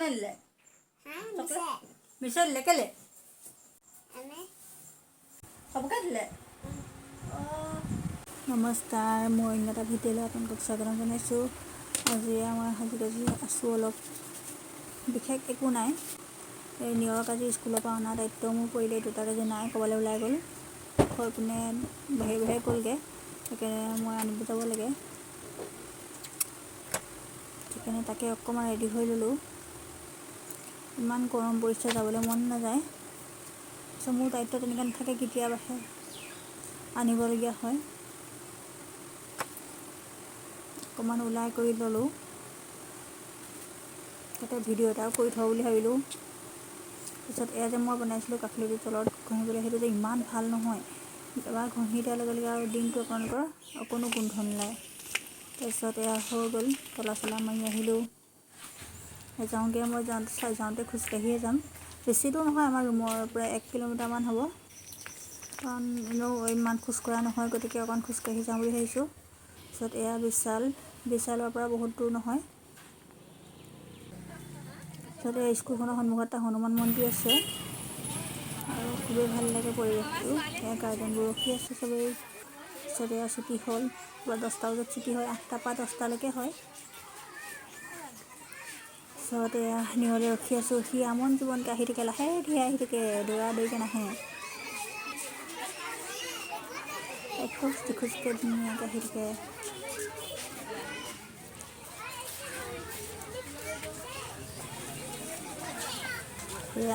কোনে দিলে? চকলেট মিছা দিলে কেলে? চবকে দিলে। নমস্কাৰ, মই অন্য এটা ভিডিঅ'লৈ আপোনালোকক স্বাগতম জনাইছোঁ। আজি আমাৰ সাজি কাজি আছোঁ, অলপ বিশেষ একো নাই। এই নিয়ৰক আজি স্কুলৰ পৰা অনা দায়িত্ব মোৰ পৰিলে। দেউতাক আজি নাই, ক'ৰবালৈ ওলাই গ'ল, থৈ পিনে বাহিৰে বাহিৰে গ'লগৈ। সেইকাৰণে মই আনিব যাব লাগে। সেইকাৰণে তাকে অকণমান ৰেডি হৈ ল'লোঁ। ইমান গৰম পৰিছে, যাবলৈ মন নাযায়। তাৰপিছত মোৰ দায়িত্ব তেনেকৈ নাথাকে, কেতিয়াবাহে আনিবলগীয়া হয়। অকণমান ওলাই কৰি ল'লোঁ, তাতে ভিডিঅ' এটাও কৰি থওঁ বুলি ভাবিলোঁ। তাৰপিছত এয়া যে মই বনাইছিলোঁ কাষলতি তলত ঘঁহিবলৈ, সেইটো যে ইমান ভাল নহয়। এবাৰ ঘঁহি দিয়াৰ লগে লগে আৰু দিনটো আপোনালোকৰ অকণো গোন্ধ নোলায়। তাৰপিছত এয়া হৈ গ'ল, তলা চলা মাৰি আহিলোঁ। যাওঁগৈ, মই যাওঁতে যাওঁতে খোজকাঢ়িয়ে যাম। বেছি দূৰ নহয়, আমাৰ ৰুমৰ পৰা 1 কিলোমিটাৰমান হ'ব। কাৰণ এনেও ইমান খোজকঢ়া নহয়, গতিকে অকণ খোজকাঢ়ি যাওঁ বুলি ভাবিছোঁ। তাৰপিছত এয়া বিশাল, বিশালৰ পৰা বহুত দূৰ নহয়। তাৰপিছত এই স্কুলখনৰ সন্মুখত এটা হনুমান মন্দিৰ আছে আৰু খুবেই ভাল লাগে পৰিৱেশটো। এয়া গাৰ্ডেনবোৰ ৰখি আছে চবেই। তাৰপিছত এয়া ছুটি হ'ল, কিবা 10টা বজাত ছুটি হয়, 8টাৰ পৰা 10টালৈকে হয়। তাৰপিছত এয়া নিয়ৰলৈ ৰখি আছোঁ। সি আমন জীৱনকৈ আহি থাকে, লাহে ধীৰে আহি থাকে, দৌৰা দৌৰিকৈ নাহে। এখোজ দুখোজকৈ ধুনীয়াকৈ আহি থাকে।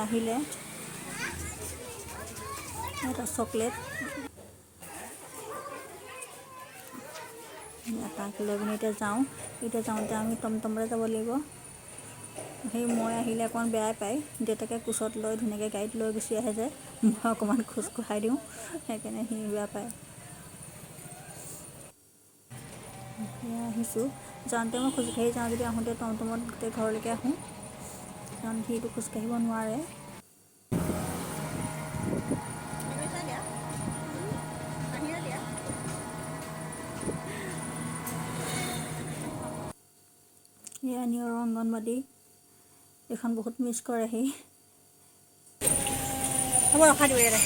আহিলে এটা চকলেট তাক লৈ পিনে এতিয়া যাওঁ। এতিয়া যাওঁতে আমি টমটমতে যাব লাগিব। সেই মই আহিলে অকণমান বেয়াই পায়, দেউতাকে কোচত লৈ ধুনীয়াকৈ গাড়ীত লৈ গুচি আহে যে, মই অকণমান খোজ কঢ়াই দিওঁ, সেইকাৰণে সি বেয়া পায়। সেয়া আহিছোঁ। যাওঁতে মই খোজকাঢ়ি যাওঁ যদি আহোঁতে টমটমত গোটেই ঘৰলৈকে আহোঁ, কাৰণ সিটো খোজকাঢ়িব নোৱাৰে। এয়া নিয়ৰৰ অংগনবাদী, এইখন বহুত মিছ কৰে সি। হ'ব, ৰখাই দিব ইয়াতে।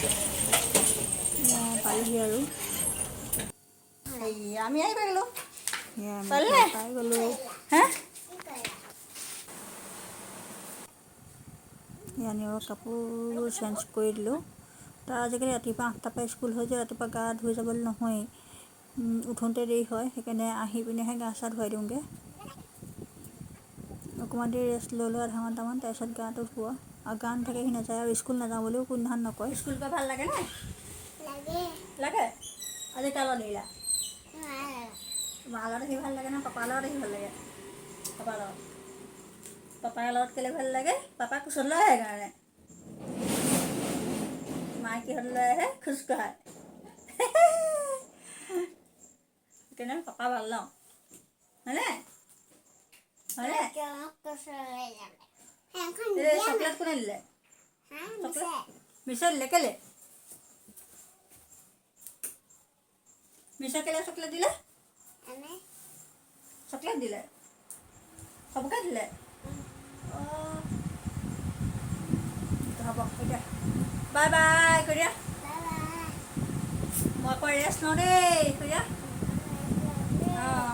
এয়া পালোহি আৰু। আমি আহি পাই গ'লোঁ। এয়া আমি পালিনে? পাই গ'লোঁ। হে? এয়া নিয়ৰৰ কাপোৰবোৰ চেঞ্জ কৰি দিলোঁ। তাৰ আজিকালি ৰাতিপুৱা 8টাৰ পৰা স্কুল হৈ যায়, ৰাতিপুৱা গা ধুই যাবলৈ নহয়েই, উঠোঁতে দেৰি হয়, সেইকাৰণে আহি পিনেহে গা চা ধুৱাই দিওঁগৈ। অকণমান দেৰি ৰেষ্ট লৈ লৈ আধা ঘণ্টামান, তাৰপিছত গাটো ধোৱা। আৰু গা নাথাকে সি নাযায়, আৰু স্কুল নাযাওঁ বুলিও কোনোদিনাখন নকয়। স্কুল গৈ ভাল লাগে নে? লাগে। আজি কাৰ লগত আহিলা? মাৰ লগত আহি ভাল লাগে নে পাপাৰ লগত আহি ভাল লাগে? পাপাৰ লগত। পাপাৰ লগত কেলৈ ভাল লাগে? পাপা কোচত লৈ আহে কাৰণে। মায়ে কিহত লৈ আহে? খোজকঢ়াই। সেইকাৰণে পাপা ভাল ন, হয়নে? হয়নে? এই চকলেট কোনে দিলে? চকলেট মিছা দিলে কেলে? মিছা কেলে চকলেট দিলে? চকলেট দিলে, চবকে দিলে। হ'ব এতিয়া, বাই বাই কৈ দিয়া। মই আকৌ ৰেষ্ট লওঁ দেই, কৈ দিয়া। অঁ।